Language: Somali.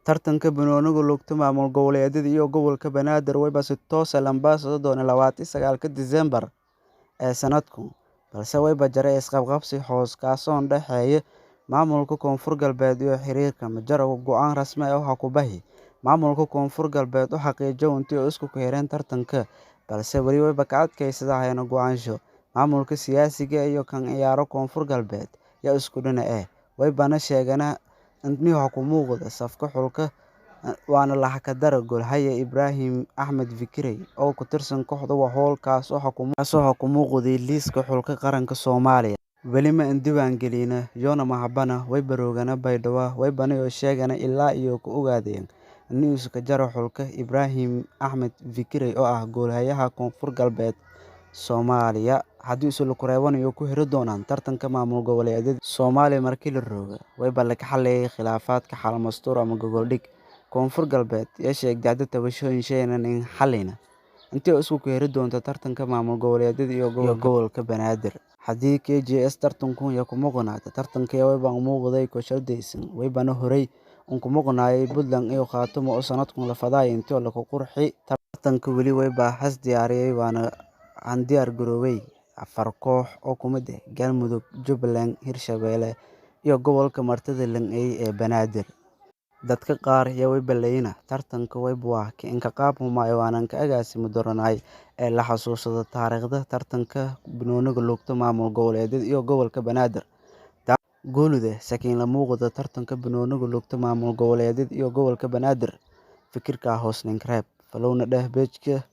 Tartanka banooniga lugta maamul goboleedyada iyo gobolka Banaadir wayba si toos ah lambaasado doona 29-ka Diseembar ee sanadkan, balse wayba jaray isqabqabsi hoose kaasoo u dhexeeya maamulka Koonfur Galbeed iyo xiriirka. Ma jiro go'aan rasmi ah oo ku baxay maamulka Koonfur Galbeed oo xaqiijiyay intii ay isku xireen tartanka, balse weli wayba ka adkeysadahayaan go'aansho. Maamulka siyaasiga iyo kan ciyaaro Koonfur Galbeed yaa isku dhinac ah, waybana sheegana in ku muuqda safka xulka waana la xakadara goolhaye Ibraahim Axmed Fikirey oo ku tirsan kooxda Wahool kaasoo ku muuqday liiska xulka qaranka Soomaaliya. Weli ma diiwaan gelin yoona mahabana wayba roogana Baydhabo waybana oo sheegana ilaa iyo ku ogaadeen in uu ka jaro xulka Ibraahim Axmed Fikirey oo ah goolhayaha Koonfur Galbeed Soomaaliya. Haddii uu la kureebanayo ku hiri doonaan tartanka maamul goboleedyada Soomaaliya markii la rooga wayba la xalleeyay khilaafaadka xal mastuur ama gogol dhig. Koonfur Galbeed ayaa sheegtay hadda tabashooyin sheegayaan in xalina intii ay isku hiri doonto tartanka maamul goboleedyada iyo gobolka Banaadir. Haddii KJS tartanku ya ku muuqnaata tartanka wayba muuqday kooxdaysan waybana horay un ku muuqnaayay Puntland iyo Khaatumo oo sanadkan la fadaya intii la ku qurxi tartanka weli wayba has diyaariyay waana aan diyaar garoobay afar koox oo ku mid ah Galmudug, Jubbaland, Hirshabelle iyo gobolka martida Langey ee Banaadir. Dadka qaar ayaa way baleeyna tartanka wayba waa ka qaab humaayo waana ka agaasimo doonay ee la xasuusado taariikhda tartanka banooniga lugta maamul goboleedyada iyo gobolka Banaadir. Goolude sakiin la muuqda tartanka banooniga lugta maamul goboleedyada iyo gobolka Banaadir. Fikirka hoos link reeb falowna dheh page-ka.